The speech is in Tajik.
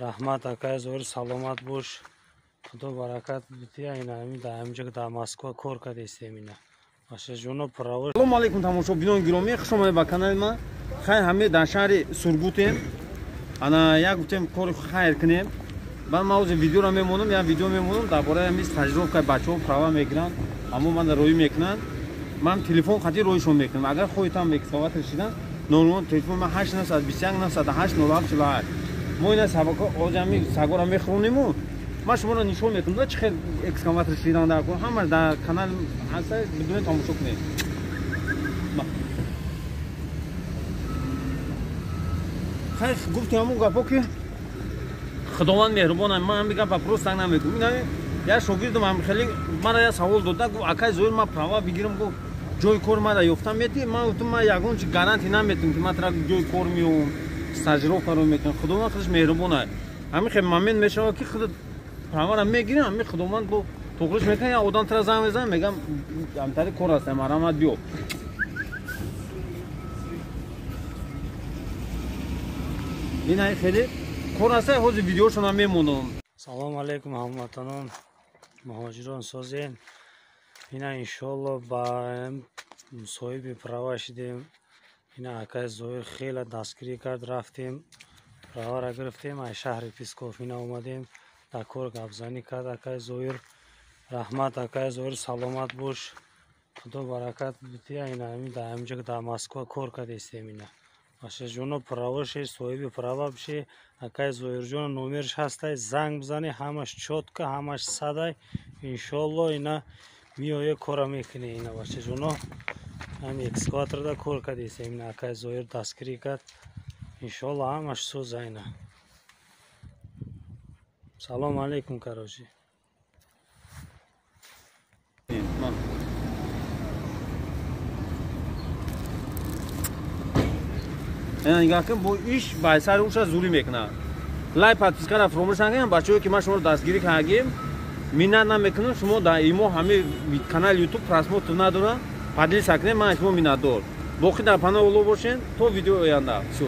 Раҳмат, акай Зоир, саломат бош, худо баракат бития. Ина ҳамин дар ҳаминҷо дар Москва кор кардестем ина. Бачаҷоно, право. Салому алейкум, тамошобинони гиромӣ, хуш омадед ба канали ман. Хайр, ҳаме дар шаҳри Сургутем. Ана як гуфтем кори хайр кунем. Баъд ман ҳозир видеоро мемонам, як видео мемонам дар бораи ҳамин стажировкаи бачаҳо права мегиранд, ҳамо ман роӣ мекунанд. Ман телефон хати роишон мекунам. Агар хоҳитам экскаватор шидан, нормал телефон ман 8 921 908 07 48. Мо ина сабако ҳозир ҳамин сагора мехӯрониму ман шуморо нишон мекунам, чӣ хел экскаватор шидан дар кор. Ҳамаш дар канал ҳаста, бидуни тамошо кунед. Хайр, гуфтем ҳамон гапо ки Худованд меҳрубон. Ман ҳамин гапа просто так намекунам. Ина як шогирдам ҳам хеле мара як савол дода, гуфт: «Акай Зоир, ман права бигирам, гуфт, ҷои кор мара ёфтам мети?» Ман гуфтам, ман ягон чи гарантия наметам, ки ман тара ҷои кор меём, стажировкаро мекунам. Худованд худаш меҳрубон аст. Ҳамин хел момент мешавад, ки худат правара мегирам, ҳамин Худованд бо туғриш мекунад, як одам тара занг мезанад, мегам, ҳамтари кор аст, марамат биё. Ина хеле кор аст, ҳозир видеошона мемонам. Салому алейкум, ҳамватанон, муҳоҷирон, созен. Ина иншоалло ба соҳиби права шидем. Ина акай Зоир хеле дастгирӣ кард, рафтем, правара гирифтем, аз шаҳри Псков ина омадем, дар кор гапзанӣ кард акай Зоир. Раҳмат, акай Зоир, саломат бош, худо баракат бития. Ина ҳамин дар ҳаминҷо дар Москва кор кардестем ина. Бачаҷоно, право ше, соҳиби права бише. Акай Зоирҷон номерш ҳастай, занг бизанӣ, ҳамаш чётко, ҳамаш садай. Иншоалло ина меоя, кора мекунӣ. Ина бачаҷоно, ҳами экскаваторда кор кардестем ина, акай Зоир дастгирӣ кард. Иншоалло ҳамаш соза ина. Салому алейкум, короче. Нигоҳ кун, бо иш байсари уша зурӣ мекунад. Лайк, подпискара фаромӯш накунед, бачаҳое ки ман шуморо дастгирӣ кардагим, миннат намекунам. Шумо дар имо ҳамаи канали Ютуб просмотр надорад, поделиться кунед, ман шумо миннатдор. Боқӣ дар паноҳи Аллоҳ бошед то видеои оянда. Всё.